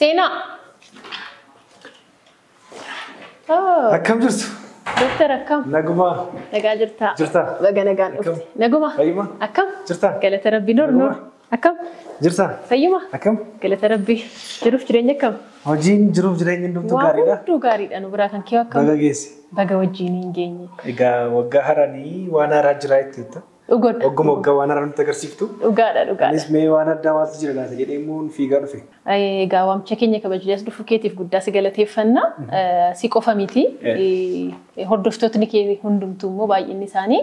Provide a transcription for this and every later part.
Seenaa. Akkam jirtu? Dooktar, akkam? Nagumaa. Nagaa jirtaa? Jirtaa? Baga nagaan dhufte. Naguma. Fayyuma? Akkam? Jirtaa? Galata Rabbii, nur nur. Akkam? Jirtaa? Fayyuma? Akkam? Galata Rabbii. Jiruuf jireenya akkam? Hojiin, jiruuf jireenya hundumtuu Waan gaariidha. hunduu gaariidha nu biraa, kan kee akkam? Baga geesse. Baga wajjin hin geenye. Egaa waggaa haaraanii waan haaraa jira jetteetta. Dhugoodha. Wagguma waggaa waan haaraa nutti agarsiiftu. Dhugaadha, dhugaadha. Anis mee waan addaa maaltu jira laata jedhee immoo fiigaa dhufe. Egaa waamicha keenya kabajee as dhufuu keetiif guddaa si galateeffanna. Si qofa miti. Hordoftootni kee hundumtuu immoo baay'inni isaanii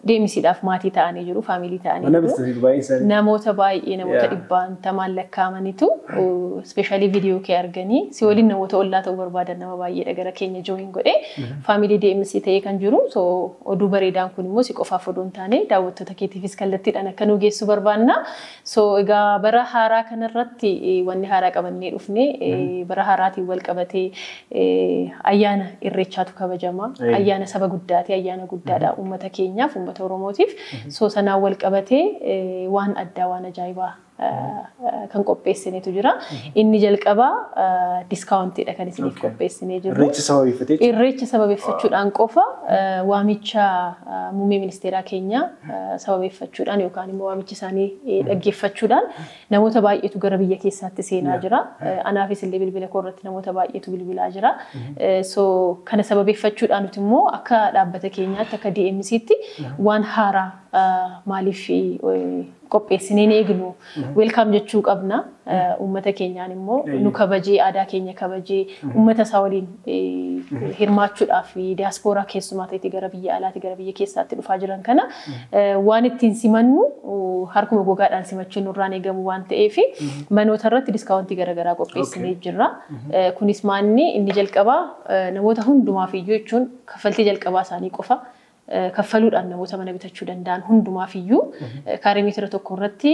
deemisiidhaaf maatii ta'anii jiru, family ta'anii Mana jiru. bitanii baay'ee isaanii. Namoota baay'ee, namoota dhibbaantamaan lakkaa'amanitu specially viidiyoo kee arganii si waliin namoota ollaa ta'uu barbaadan nama baay'eedha gara keenya join godhee family DMC ta'ee kan jiru. So oduu bareedaan kun immoo si qofaaf odoo hin taane daawwattoota keetiifis kallattiidhaan akka nu geessu barbaanna. So egaa bara haaraa kanarratti wanni haaraa qabannee dhufne, bara haaraatiin wal qabatee ayyaana Irreechaatu kabajama. Ayyaana saba guddaati, ayyaana guddaadha uummata keenyaaf, uummata Oromootiif. So sanaan wal qabatee waan addaa, waan ajaa'ibaa kan qopheessinetu jira. Inni jalqabaa discountiidha kan isiniif qopheessinee jirru. Irreecha sababeeffatee. Irreecha sababeeffachuudhaan qofa, waamicha muummee ministeeraa keenyaa sababeeffachuudhaan yookaan immoo waamicha isaanii dhaggeeffachuudhaan namoota baay'eetu gara biyya keessaatti seenaa jira. Anaafis illee bilbila koo irratti namoota baay'eetu bilbilaa jira. So kana sababeeffachuudhaan nuti immoo akka dhaabbata keenyaatti, akka DMCtti waan haaraa maaliif qopheessineen eegnu, welcome jechuu qabna. Uummata keenyaan immoo nu kabajee, aadaa keenya kabajee, uummata isaa waliin hirmaachuudhaaf diyaaspooraa keessumaa ta'eeti gara biyya alaati gara biyya keessaatti dhufaa jiran kana waan ittiin simannu harkuma gogaadhaan simachuun nurraan eegamu waan ta'eef manoota irratti discountii garaagaraa qopheessinee jirra. Kunis maanni inni jalqabaa namoota hundumaaf iyyuu jechuun kaffaltii jalqabaa isaanii qofa kaffaluudhaan namoota mana bitachuu danda'an hundumaaf iyyuu kaaree meetira 1 irratti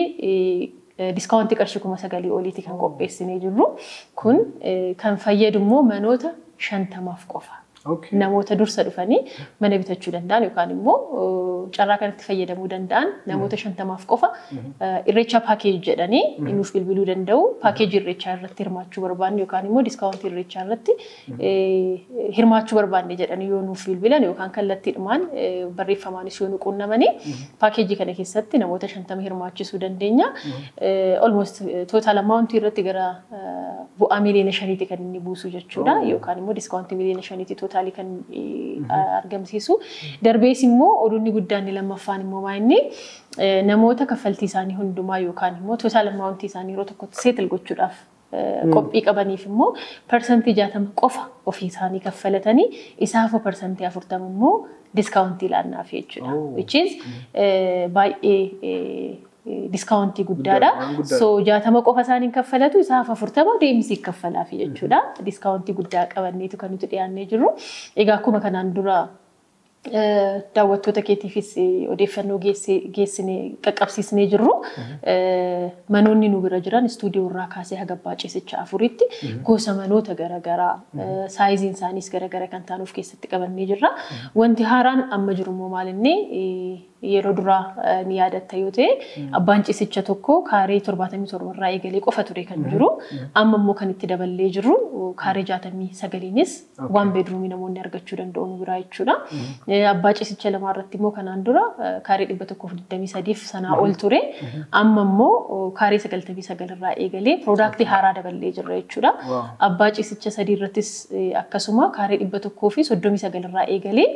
discountii qarshii 9,000 oliiti kan qopheessinee jirru. Kun kan fayyadu immoo manoota 50f qofa. Namoota dursa dhufanii mana bitachuu danda'an yookaan immoo carraa kanatti fayyadamuu danda'an namoota 50f qofa Irreechaa package jedhanii nuuf bilbiluu danda'u. Packageii Irreechaa irratti hirmaachuu barbaanne yookaan immoo discountii Irreechaa irratti hirmaachuu barbaanne jedhanii yoo nuuf bilbilan yookaan kallattiidhumaan barreeffamaanis yoo nu quunnamanii packageii kana keessatti namoota 50 hirmaachisuu dandeenya. Almost total amountii irratti gara bu'aa 5 miiliyooniiti kan inni buusu jechuudha. Yookaan immoo discountii 5 miiliyooniiti totalii kan argamsiisu. Darbees immoo oduun guddaan inni lammaffaan immoo maa inni namoota kaffaltii isaanii hundumaa yookaan immoo total amountii isaanii yeroo tokkotti settle gochuudhaaf qophii qabaniif immoo 60% qofa ofii isaanii kaffalatanii isaafoo 40% immoo discountii laannaaf jechuudha. Which is baay'ee discountii guddaadha. So 60 qofa isaaniin kaffalatu, isaaf 40 deemsii kaffalaaf jechuudha. Discountii guddaa qabanneetu kan nuti dhiyaannee jirru. Egaa akkuma kanaan dura daawwattoota keetiifis odeeffannoo geessinee qaqqabsiisnee jirru. Manoonni nu bira jiran istuudiyoo irraa kaasee haga abbaa ciisicha afuritti gosa manoota garaagaraa, sizeiin isaaniis garaagara kan ta'an of keessatti qabannee jirra. Wanti haaraan amma jiru immoo maal, inni yeroo duraa ni yaadatta yoo ta'e, abbaan ciisicha tokko kaaree 77 irraa eegalee qofa ture kan jiru. Amma immoo kan itti daballee jirru kaaree 69nis one bedroomii namoonni argachuu danda'u nu biraa jechuudha. Abbaa ciisicha lamaa irratti immoo kanaan dura kaaree 123f sanaa ol ture. Amma immoo kaaree 99 irraa eegalee productii haaraa daballee jirra jechuudha. Abbaa ciisicha sadii irrattis akkasuma kaaree 139 irraa eegalee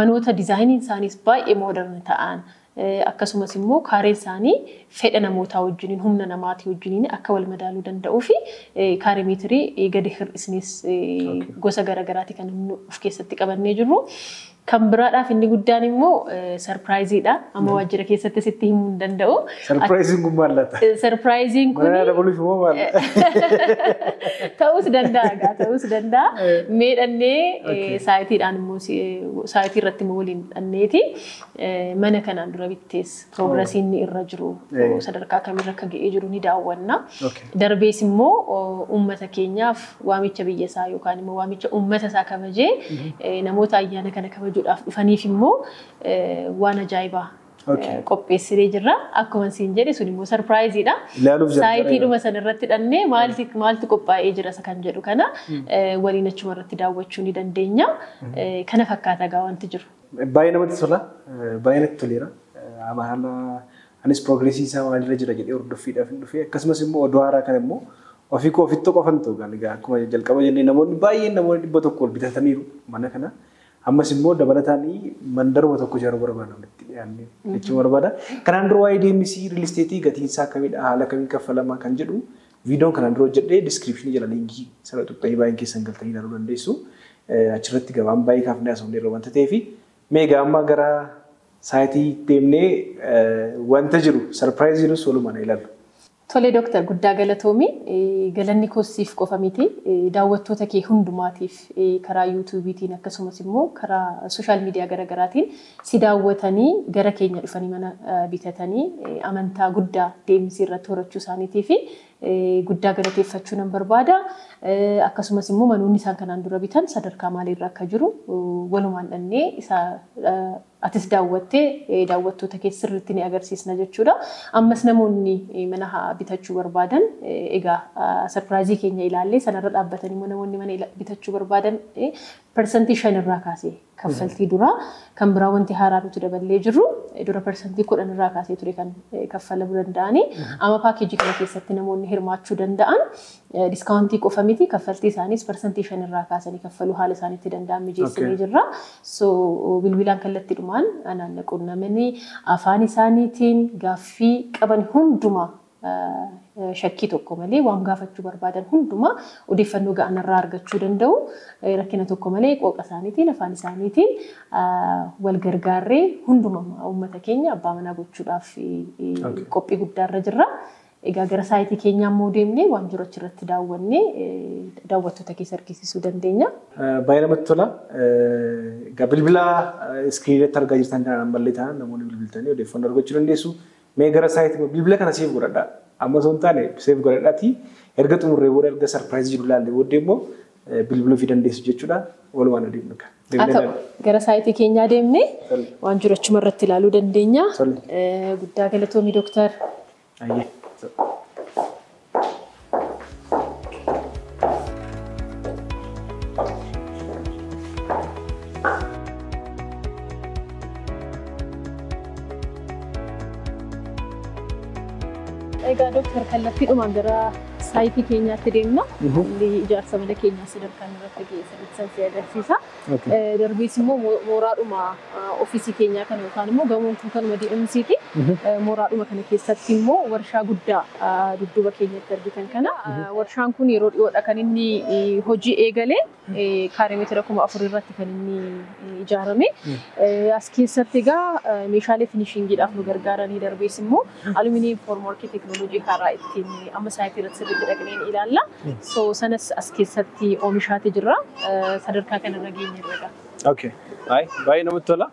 manoota designiin isaaniis baay'ee modern ta'an, akkasumas immoo kaareen isaanii fedha namootaa wajjiniin, humna namaatii wajjiniin akka wal madaaluu danda'uu fi kaaree meetirii gadi hir'isnis gosa garaagaraati kan of keessatti qabannee jirru. Kan biraadhaaf inni guddaan immoo surpriseiidha. Amma waajjira keessatti sitti himuu hin danda'u. Surpriseiin kun maal laata? Surpriseiin kun Mana dabaluuf immoo maal? Ta'uus danda'a egaa, ta'uus danda'a. Mee dhannee siteiidhaan immoo, siteii irratti immoo waliin dhanneeti mana kanaan dura bittees progressii inni irra jiru, sadarkaa kamirra akka ga'ee jiru ni daawwanna. Darbees immoo uummata keenyaaf waamicha biyya isaa yookaan immoo waamicha uummata isaa kabajee namoota ayyaana kana kabajuudhaaf dhufaniif immoo waan ajaa'ibaa Qopheessinee jirra. Akkuma siin jedhe sun immoo surpriseiidha. Saayitiidhuma sanarratti dhannee maaltu qophaa'ee jira isa kan jedhu kana waliin achuma irratti daawwachuu ni dandeenya. Kana fakkaata gaa wanti jiru. Baay'ee namatti tola. Baay'ee natti toleera. Anis progressii isaa maalirra jira jedhee hordoffiidhaaf hin dhufe. Akkasumas immoo oduu haaraa kana immoo ofii koo ofitti qofan ta'u akkuma jalqaba jennee namoonni baay'een namoonni 100 ol bitataniiru mana kana. Ammas immoo dabalataan mandaruma tokko ijaaruu barbaada walitti dhiyaannee jechuun barbaada. Kanaan dura waa'ee DMC real estate gatiin isaa akkamidha haala kamiin kaffalama kan jedhu viidiyoon kanaan dura hojjedhee descriptionii jala linkii sana tuqxanii baay'een keessan galtanii ilaaluu dandeessu. Achirratti gabaan baay'ee kaafnee haasofneerra wanta ta'eef mee egaa amma gara saayitii deemnee wanta jiru surprise jirus walumaan ilaallu. Tole Dooktar guddaa galatoomi. Galanni koosiif qofa miti. Daawwattoota kee hundumaatiif karaa yuutuubiitiin akkasumas immoo karaa sooshaal miidiyaa garaagaraatiin si daawwatanii gara keenya dhufanii mana bitatanii amantaa guddaa DMC irratti horachuu isaaniitii fi guddaa galateeffachuu nan barbaada. Akkasumas immoo manoonni isaan kanaan dura bitan sadarkaa maaliirra akka jiru walumaan dhannee isa atis daawwattee daawwattoota kee sirriitti ni agarsiisna jechuudha. Ammas namoonni mana bitachuu barbaadan egaa sarpiraayizii keenya ilaallee sanarra dhaabbatanii immoo namoonni mana bitachuu barbaadan 5% irraa kaasee kaffaltii duraa kan biraa wanti haaraa nuti daballee jirru dura 10% irraa kaasee ture kan kaffalamuu danda'ani. Amma paakeejii kana keessatti namoonni hirmaachuu danda'an diskaawuntii qofa miti kaffaltii isaaniis 5% irraa kaasanii kaffaluu haala isaaniitti danda'an mijeessinee jirra. So bilbilaan kallattiidhumaan anaan qunnamanii afaan isaaniitiin gaaffii qaban hundumaa shakkii tokko malee waan gaafachuu barbaadan hundumaa odeeffannoo ga'an irraa argachuu danda'u. Rakkina tokko malee qooqa isaaniitiin afaan isaaniitiin wal gargaarree hunduma uummata keenya abbaa manaa gochuudhaaf qophii guddaarra jirra. Egaa gara saayitii keenyaa immoo deemnee waan jiru achirratti daawwannee daawwattoota keessa argisiisuu dandeenya. Baay'ee namatti tola. Egaa bilbila iskiriinitti argaa jirtan kanaan ammallee ta'an namoonni bilbiltanii odeeffannoo argachuu dandeessu. Mee gara saayitii bilbila kana seef godhadhaa. Amma osoo hin taane seef godhadhaatii erga xumurree booda erga sarpiraayizii jiru ilaalle booddee immoo bilbiluu fi dandeessu jechuudha. Walumaan adeemnu kan. Haa ta'u gara saayitii keenyaa deemnee waan jiru achuma irratti ilaaluu dandeenya. Guddaa galatoomii Dooktar. Egaa Dooktar kallattiidhumaan gara saayitii keenyaatti deemna. Haalli ijaarsa mana keenyaa sadarkaan irratti ga'e si agarsiisa. Darbees immoo mooraadhuma ofiisii keenyaa kana yookaan immoo gamoon kun kanuma DMCti. Mooraadhuma kana keessatti immoo warshaa guddaa dudduuba keenyatti argitan kana. Warshaan kun yeroo dhiyoodha kan inni hojii eegale kaaree meetira 4000 irratti kan inni ijaarame. As keessatti egaa meeshaalee finishingiidhaaf nu gargaaranii darbees immoo aluminiyam foormworkii teekinooloojii haaraa ittiin amma saayitii irratti sirriitti dhaqneen ilaalla. So sanas as keessatti oomishaati jirra. Sadarkaa kanarra geenye irra. Okay. Baay'ee namatti tola.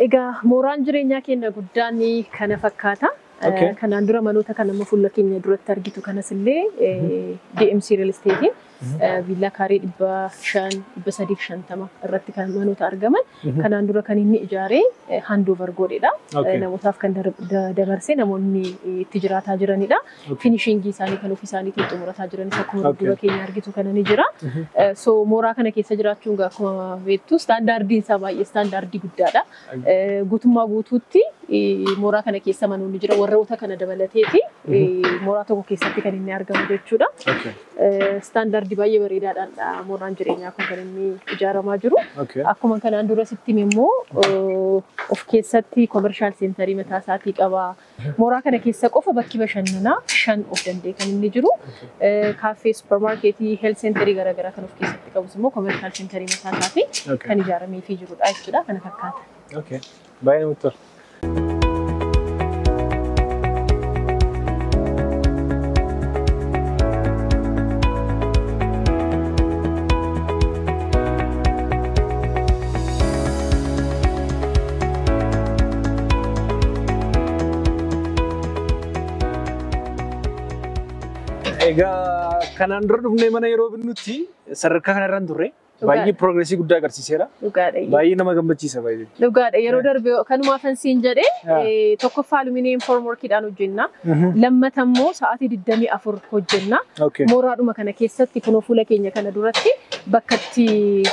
Egaa mooraan jireenyaa keenya guddaan kana fakkaata. Kanaan dura manoota kan amma fuula keenya duratti argitu kanas illee DMC Real Estate'n viillaa kaaree 500 350 irratti kan manoota argaman. Kanaan dura kan inni ijaaree handover godhedha. Namootaaf kan dabarsee namoonni itti jiraataa jiranidha. Finishingii isaanii kan ofii isaaniitiin xumurataa jiranis akkuma dudduuba keenya argitu kana ni jira. So mooraa kana keessa jiraachuun akkuma beektu istaandaardiin isaa baay'ee istaandaardii guddaadha. Guutummaa guutuutti Mooraa kana keessa manoonni jira. Warroota kana dabalateeti mooraa tokko keessatti kan inni argamu jechuudha. Istaandardii baay'ee bareedaadhaan mooraan jireenyaa kun kan inni ijaaramaa jiru. Akkuma kanaan dura sitti immoo of keessatti commercial centerii mataa isaatii qaba. Mooraa kana keessa qofa bakki bashannanaa 5 of danda'e kan inni jiru. Kaaffee, suuparmaarkeetii, health centerii garaagaraa kan of keessatti qabus immoo commercial centerii mataa isaatii kan ijaarameefii jirudha jechuudha. Kana fakkaata. Baay'ee namatti tola. Egaa kanaan dura dhufnee mana yeroo binnutti sadarkaa kanarra hin turre. Baay'ee progressii guddaa agarsiiseera. Dhugaadha. Baay'ee nama gammachiisa baay'ee. Dhugaadha. Yeroo darbe kanumaaf siin jedhee tokkoffaa aluminium formworkiidhaan hojjenna. Lammata immoo sa'aatii 24 hojjenna. Mooraadhuma kana keessatti kunoo fuula keenya kana duratti bakka itti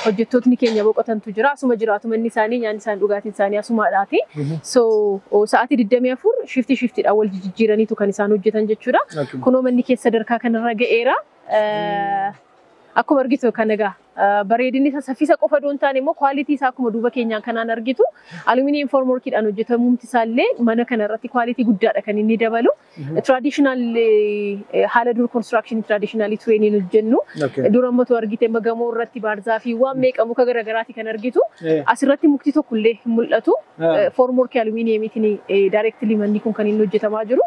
hojjettootni keenya boqotantu jira. Asuma jiraatu manni isaanii, nyaanni isaanii, dhugaatiin isaanii asumaadhaati. So sa'aatii 24 shiftii shiftiidhaan wal jijjiiraniitu kan isaan hojjetan jechuudha. Kunoo manni keessa sadarkaa kanarra ga'eera. Akkuma argitu kan egaa bareedinni isaa saffisa qofa osoo hin taane immoo kwaalitii isaa akkuma duuba keenyaan kanaan argitu aluminium formworkiidhaan hojjetamumti isaallee mana kana irratti kwaalitii guddaadha kan inni dabalu. Traditional haala dur construction traditionally tureen hojjennu. Dura ammoo argite gamoo irratti baarzaa fi waan meeqa muka garaagaraati kan argitu. Asirratti mukti tokko illee hin mul'atu. Formworkii aluminiumiitiin directly manni kun kan inni hojjetamaa jiru.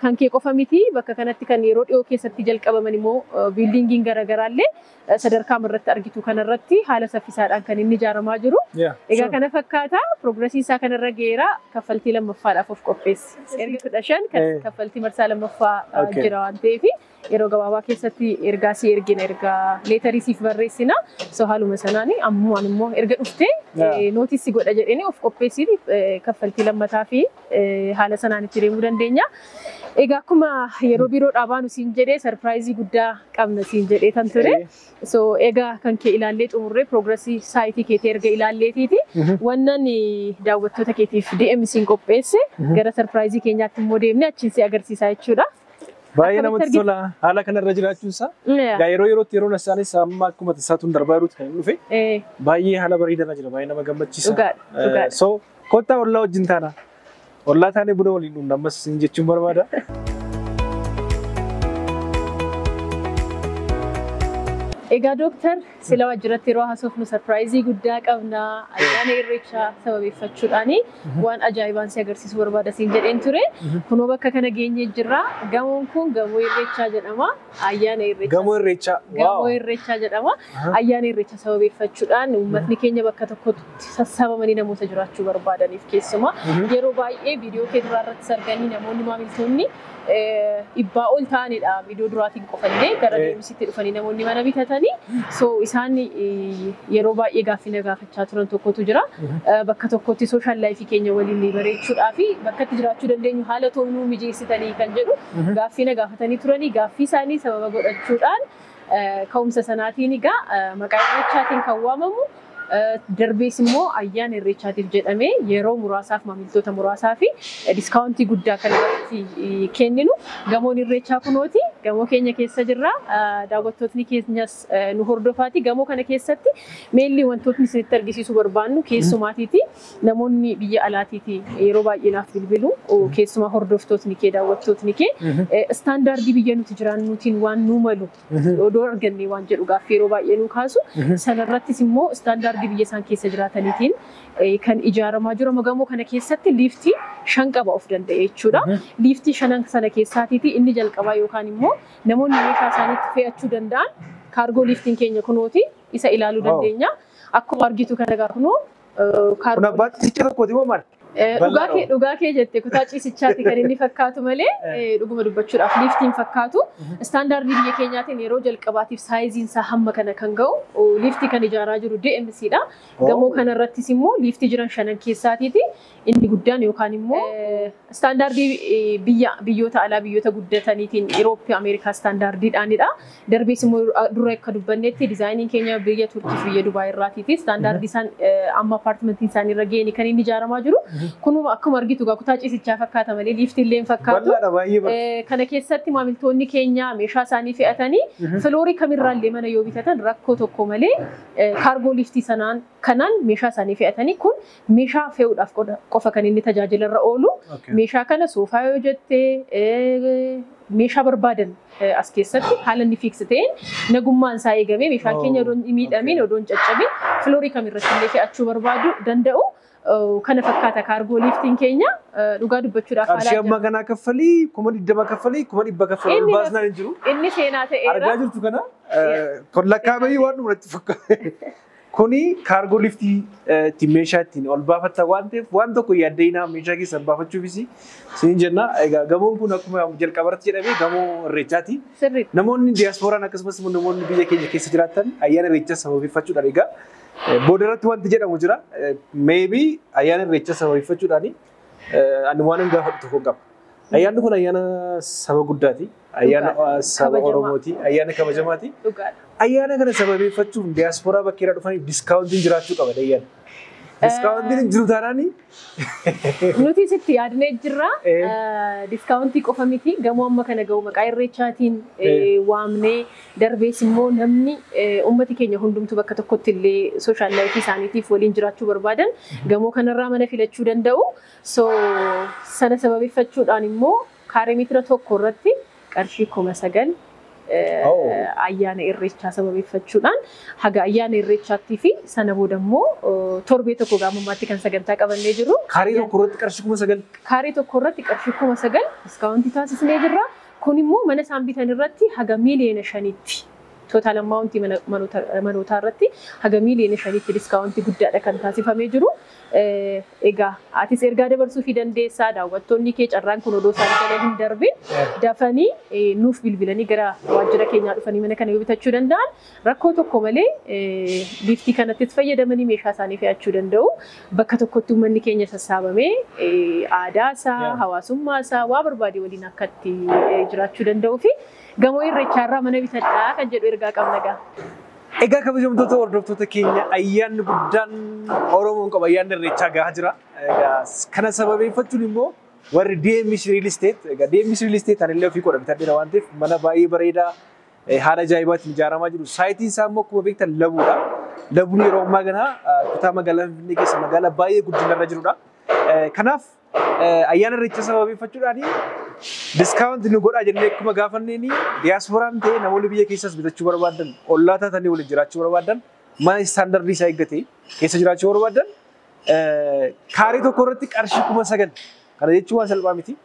Kan kee qofa miti bakka kanatti kan yeroo dhiyoo keessatti jalqabaman immoo biildingiin garaagaraa illee sadarkaa irratti argitu kanarratti haala saffisaadhaan kan inni ijaaramaa jiru. Egaa kana fakkaata progressii isaa kanarra ga'eera kaffaltii lammaffaadhaaf of qopheessi. Erga 15 kaffaltii marsaa lammaffaa jira waan ta'eef yeroo gabaabaa keessatti ergaa si ergina ergaa leetarii siif barreessina. So haaluma sanaan ammumaan immoo erga dhuftee nootisii godha jedhanii of qopheessii kaffaltii lammataa fi haala sanaan itti deemuu dandeenya. Egaa akkuma yeroo biiroo dhaabaanu siin jedhee sarpiraayizii guddaa qabna siin jedhee kan ture. So egaa kan kee ilaallee xumurree progressii saayitii keetii erga ilaalleetiiti. Wannan daawwattoota keetiif DM siin qopheesse gara sarpiraayizii keenyaatti immoo deemnee achiin si agarsiisaa jechuudha. Baay'ee namatti tola. Haala kanarra jiraachuun isaa. Egaa yeroo yerootti yeroon isaanis amma akkuma tasaatuun darbaa jirutti kan inni dhufe. Baay'ee haala bareedaa jira. Baay'ee nama gammachiisa. Dhugaadha. So kottaa ollaa wajjin taana. Ollaa taanee buna waliin dhugna ammas jechuun barbaada. Egaa dooktar sila waajjiratti yeroo haasofnu sarpiraayizii guddaa qabna. Ayyaana Irreechaa sababeeffachuudhaan waan ajaa'ibaan si agarsiisuu barbaada siin jedheen ture. Kunoo bakka kana geenyee jirra. Gamoon kun gamoo Irreechaa jedhama. Ayyaana Irreechaa. Gamoo Irreechaa. Gamoo Irreechaa jedhama. Ayyaana Irreechaa sababeeffachuudhaan uummatni keenya bakka tokkotti sassaabamanii namoota jiraachuu barbaadaniif keessumaa yeroo baay'ee viidiyoo kee duraa irratti arganii namoonni maamiltoonni dhibbaa ol ta'anidha. Viidiyoo duraatiin qofallee gara deemsitti dhufanii namoonni mana bitatanii. So isaan yeroo baay'ee gaaffii na gaafachaa turan tokkotu jira. Bakka tokkotti sooshaal laayifii keenya waliin bareechuudhaa fi bakka itti jiraachuu dandeenyu haala toonuu mijeessitanii kan jedhu gaaffii na gaafatanii turanii gaaffii isaanii sababa godhachuudhaan ka'umsa sanaatiin egaa maqaa Irreechaatiin kan waamamu darbees immoo ayyaana Irreechaatiif jedhamee yeroo muraasaaf maamiltoota muraasaa fi diskaawuntii guddaa kan irratti kenninu gamoon Irreechaa kunooti. Gamoo keenya keessa jirra. Daawwattootni keenyas nu hordofaati. Gamoo kana keessatti meelli wantootni isinitti argisiisuu barbaannu keessumaatiiti. Namoonni biyya alaatiiti yeroo baay'ee naaf bilbilu. Keessumaa hordoftootni kee daawwattootni kee istaandaardii biyya nuti jiraannuutiin waan nu malu odoo arganne waan jedhu gaaffii yeroo baay'ee nu kaasu. Sanarrattis immoo istaandaardii biyya isaan keessa jiraataniitiin kan ijaaramaa jiru. Gamoo kana keessatti liiftii 5 qaba of danda'e jechuudha. Liiftii 5 sana keessaatiiti inni jalqabaa yookaan immoo namoonni meeshaa isaaniitti fe'achuu danda'an kaargoo liiftiin keenya kunooti isa ilaaluu dandeenya. Akkuma argitu kana egaa kunoo kaargoo. Kun abbaa ciisicha tokkooti moo maal? Dhugaa kee jette kutaa ciisichaati kan inni fakkaatu malee dhuguma dubbachuudhaaf liiftiin fakkaatu. Istaandaardii biyya keenyaatiin yeroo jalqabaatiif saayiziin isaa hamma kana kan ga'u liiftii kan ijaaraa jiru DMC dha. Gamoo kanarrattis immoo liiftii jiran 5 keessaatiiti inni guddaan yookaan immoo istaandaardii biyyoota alaa biyyoota guddataniitiin Irooppii Ameerikaa istaandaardiidhaanidha. Darbees immoo dura akka dubbannetti diizaayiniin keenya biyya Turkii fi biyya Dubaay irraatiiti. Istaandaardii isaan amma appaartimentiin isaanii irra ga'een kan inni ijaaramaa jiru. Kunuma akkuma argitu kutaa ciisichaa fakkaata malee liiftii illee hin fakkaatu. Bal'aadha baay'ee bal'aa. Kana keessatti maamiltoonni keenya meeshaa isaanii fe'atanii filoorii kamirraallee mana yoo bitatan rakkoo tokko malee kaargoo liiftii sanaan kanaan meeshaa isaanii fe'atanii kun meeshaa fe'uudhaaf qofa kan inni tajaajila irra oolu. Meeshaa kana soofaa yoo jettee meeshaa barbaadan as keessatti haala inni fiiksi ta'een nagummaan isaa eegamee meeshaan keenya odoo hin miidhamiin odoo hin caccabin filoorii kamirratti illee fe'achuu barbaadu danda'u. Kana fakkaata kaargoo liiftiin keenya dhugaa dubbachuudhaaf haala Qarshii ammaa kanaa kaffalii 20,000 kaffalii 100,000 kaffalii ol baasnaan hin jiru. Inni seenaa ta'eera. Argaa jirtu kana kun lakkaa'amanii waan dhumarratti fakkaata. Kuni kaargoo liftii ittiin meeshaa ittiin ol baafatta waan ta'eef waan tokko yaaddeenaa meeshaa keessan baafachuufis siin jenna. Egaa gamoon kun akkuma jalqabarratti jedhame gamoo Irreechaati. Namoonni diyaaspooraan akkasumas immoo namoonni biyya keenya keessa jiraatan ayyaana Irreechaa sababeeffachuudhaan egaa boodarratti wanti jedhamu jira. Maybe ayyaana Irreechaa sababeeffachuudhaan ani waan hin gaafadhu tokko qaba. Ayyaanni kun ayyaana saba guddaati. Ayyaana saba Oromooti. Ayyaana kabajamaati. Ayyaana kana sababeeffachuun diyaaspooraa bakkeerraa dhufaniif diskaawuntiin jiraachuu qaba ayyaana. Diskaawuntiin hin jiru taanaani. Nuti sitti yaadnee jirra. Diskaawuntii qofa miti. Gamoo amma kana gahu maqaa Irreechaatiin waamnee darbees immoo namni uummati keenya hundumtuu bakka tokkotti illee sooshaal laayifii isaaniitiif waliin jiraachuu barbaadan gamoo kanarraa mana filachuu danda'u. So sana sababeeffachuudhaan immoo kaaree meetira tokko irratti qarshii 9,000 ayyaana Irreechaa sababeeffachuudhaan haga ayyaana Irreechaattii fi sana booda immoo torbee tokko gaamammaatti kan sagantaa qabannee jirru. Kaaree tokko irratti qarshii 9,000. Kaaree tokko irratti qarshii 9,000 diskaawuntii taasisnee jirra. Kun immoo mana isaan bitan irratti haga 5,000,000tti. Total ammaawuntii manootaa irratti haga 5,000,000tti diskaawuntii guddaadha kan taasifamee jiru. Egaa atis ergaa dabarsuu fi dandeessaa daawwattoonni kee carraan kun odoo isaan jala hin darbin dafanii nuuf bilbilanii gara waajjira keenyaa dhufanii mana kana yoo bitachuu danda'an rakkoo tokko malee liiftii kanattis fayyadamanii meeshaa isaanii fe'achuu danda'u. Bakka tokkotti uummanni keenya sassaabamee aadaa isaa, hawaasummaa isaa waa barbaade waliin akka itti jiraachuu danda'uu fi gamoo Irreechaarraa mana bitadhaa kan jedhu ergaa qabna gaa. Egaa kabajamtoota hordoftoota keenya ayyaanni guddaan Oromoon qaba ayyaanni Irreechaa gahaa jira. Egaa kana sababeeffachuun immoo warri DMC Real Estate egaa DMC Real Estate anillee ofii godha bitadheera waan ta'eef mana baay'ee bareedaa haala ajaa'ibaatiin ijaaramaa jiru. Saayitiin isaa immoo akkuma beektan Labuudha. Labuun yeroo ammaa kana kutaa magaalaa Finfinnee keessa magaalaa baay'ee guddinarra jirudha. Kanaaf ayyaana Irreechaa sababeeffachuudhaan diskaawunti nu godhaa jennee akkuma gaafanneeni diyaaspooraan ta'e namoonni biyya keessas bitachuu barbaadan ollaa taatanii waliin jiraachuu barbaadan mana istaandardii isaa eeggate keessa jiraachuu barbaadan kaaree tokko irratti qarshii 9,000 kana jechuun waan salphaa miti.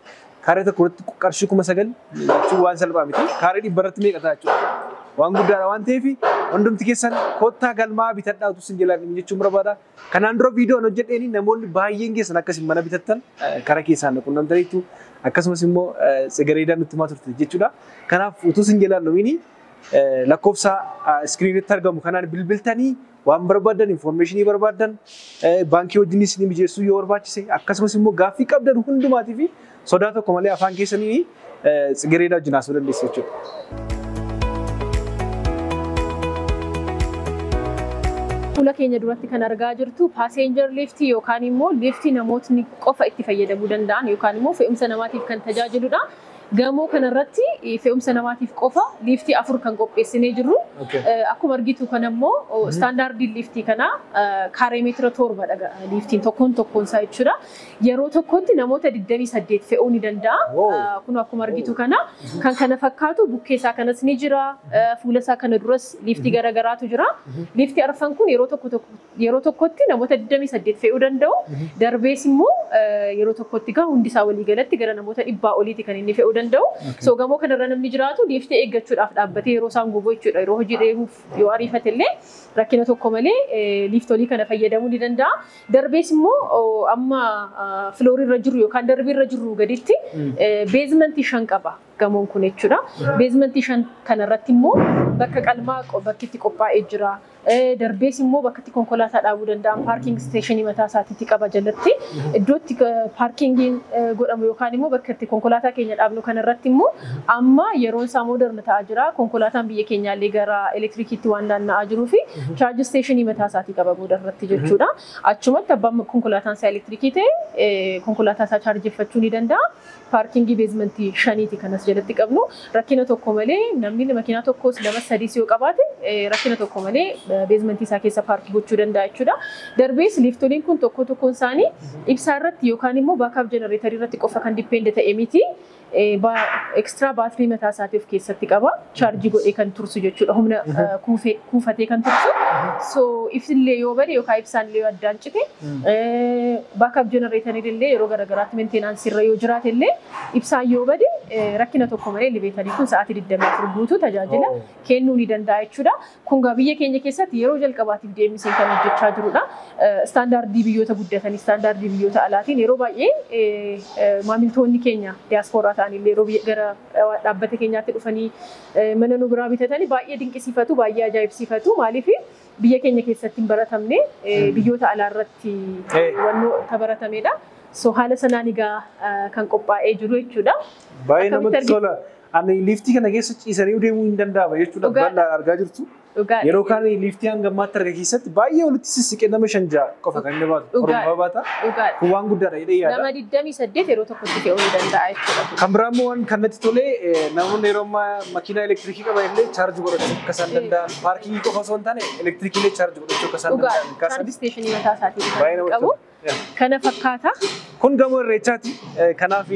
Kaaree tokko irratti qarshii 9,000 jechuun waan salphaa miti. Kaaree 100 irratti meeqa ta'a jechuudha. Waan guddaadha waan ta'eef hundumti keessan kottaa galmaa bitadhaa utuu sin jalaan jechuun barbaada. Kanaan dura viidiyoon hojjedheeni namoonni baay'een keessan akkasiin mana bitattan karaa keessaan quunnamtaniitu akkasumas immoo tsigareedaan nutti himaa turte jechuudha. Kanaaf utuu sin jalaan dhumiini lakkoofsa iskiriinitti argamu kanaan bilbiltanii waan barbaadan infoormeeshinii barbaadan baankii wajjinis isin mijeessuu yoo barbaachise akkasumas immoo gaaffii qabdan hundumaatii fi sodaa tokko malee afaan keessanii tsigareedaa wajjin haasa'uu dandeessu jechuudha. Fuula keenya duratti kan argaa jirtu paasenjar liiftii yookaan immoo liiftii namootni qofa itti fayyadamuu danda'an yookaan immoo fe'umsa namaatiif kan tajaajiludha. Gamoo kanarratti fe'umsa namaatiif qofa liiftii 4 kan qopheessinee jirru. Akkuma argitu kan immoo istaandaardiin liiftii kanaa kaaree meetira 7dha liiftiin tokkoon tokkoon isaa jechuudha. Yeroo tokkotti namoota 28 fe'uu ni danda'a. Kun akkuma argitu kana kan kana fakkaatu bukkee isaa kanas ni jira. Fuula isaa kana duras liiftii garaagaraatu jira. Liiftii arfan kun yeroo tokkotti namoota 28 fe'uu danda'u. Darbees immoo yeroo tokkotti gaa hundi isaa walii galatti gara namoota 100 oliiti kan inni fe'uu danda'u. So gamoo kanarra namni jiraatu liiftii eeggachuudhaaf dhaabbatee yeroo isaan gubuu jechuudha. Yeroo hojii deemuuf yoo ariifate illee rakkina tokko malee liiftolii kana fayyadamuu ni danda'a. Darbees immoo amma filoorii irra jiru yookaan darbii irra jiru gaditti beezmentii 5 qaba. Gamoon kun jechuudha. Basementii 5 kanarratti immoo bakka qalmaa bakki itti qophaa'ee jira. Darbees immoo bakka itti konkolaataa dhaabuu danda'an parking stationii mataa isaatiitti qaba jalatti. Iddoo itti parkingiin godhamu yookaan immoo bakka itti konkolaataa keenya dhaabnu kanarratti immoo amma yeroon isaa modern ta'aa jira. Konkolaataan biyya keenyaallee gara elektirikiitti waan naanna'aa jiruu fi charge stationii mataa isaatii qaba boodarratti jechuudha. Achumatti abbaan konkolaataan isaa elektirikii ta'e konkolaataa isaa chaarjeffachuu ni danda'a. Parkingii basementii 5 kanas jalatti qabnu rakkina tokko malee namni makiinaa tokkos 2 3 yoo qabaate rakkina tokko malee basementii isaa keessa parkii gochuu danda'a jechuudha. Darbees liiftoliin kun tokko tokkoon isaanii ibsaa irratti yookaan immoo backup generatorii irratti qofa kan depend ta'e miti. Extra baatirii mataa isaatii of keessatti qaba. Chaarjii godhee kan tursu jechuudha. Humna kuufatee kan tursu. So ifillee yoo bade yookaan ibsaan illee yoo addaan cite backup generatorii illee yeroo garaagaraatti maintenanceii irra yoo jiraate illee ibsaan yoo bade rakkina tokko malee elevatoriin kun sa'aatii 24 guutuu tajaajila kennuu ni danda'a jechuudha. Kun gaa biyya keenya keessatti yeroo jalqabaatiif deemseen kan hojjechaa jirudha. Standardii biyyoota guddatanii standardii biyyoota alaatiin yeroo baay'ee maamiltoonni keenya diyaaspooraa ta'an illee yeroo gara dhaabbata keenyaatti dhufanii mana nu biraa bitatanii baay'ee dinqisiifatu, baay'ee ajaa'ibsiifatu. Maaliif biyya keenya keessatti hin baratamne, biyyoota alaa irratti wannoo baratamedha. So haala sanaan egaa kan qophaa'ee jiru jechuudha. Baay'ee namatti tola. Ani liiftii kana keessa ciisanii deemuu hin danda'ama jechuudha. Bal'aa argaa jirtu. Yeroo kaan liiftii hanga ammaatti arga keessatti baay'ee walitti sissiqee nama 5 6 qofa kan inni baatu. Oromoo baata. Kun waan guddaadha jedhee yaada. Nama 28 yeroo tokkotti fe'uu ni danda'a jechuudha. Kan biraa immoo waan kan natti tole namoonni yeroo ammaa makiinaa elektirikii qaban illee chaarjii godhachuu akka isaan danda'an parkingii qofa osoo hin taane elektirikii illee chaarjii godhachuu akka isaan danda'an. Charge stationii mataa isaatii kan qabu. Kana fakkaata. Kun gamoo Irreechaati. Kanaaf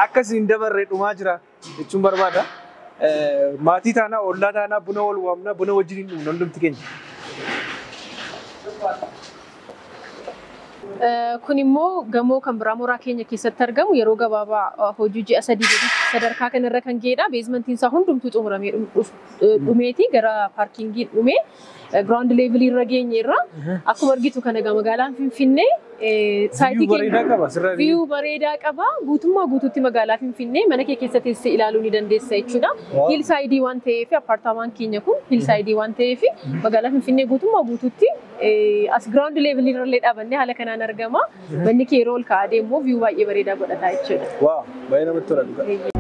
akka isin dabarre dhumaa jira jechuun barbaada. Maatii taanaa, ollaa taanaa buna wal waamna, buna wajjin hin dhumna hundumti keenya. Kun immoo gamoo kan biraa mooraa keenya keessatti argamu yeroo gabaabaa hojii ji'a 3 gaditti sadarkaa kanarra kan ga'edha. Basementiin isaa hundumtuu xumuramee dhumeeti gara parkingii dhumee ground levelii irra geenye irra. Akkuma argitu kana egaa magaalaan Finfinnee siteii keenya view bareedaa qaba. Guutummaa guutuutti magaalaa Finfinnee mana kee keessa teessee ilaaluu ni dandeessa jechuudha. Hill sideii waan ta'eef, apartaamaan keenya kun hill sideii waan ta'eef, magaalaa Finfinnee guutummaa guutuutti as ground levelii irra dhaabannee haala kanaan argama. Manni kee yeroo ol ka'aa deemu view baay'ee bareedaa godhata jechuudha. Wow, baay'ee namatti tola dhugaa.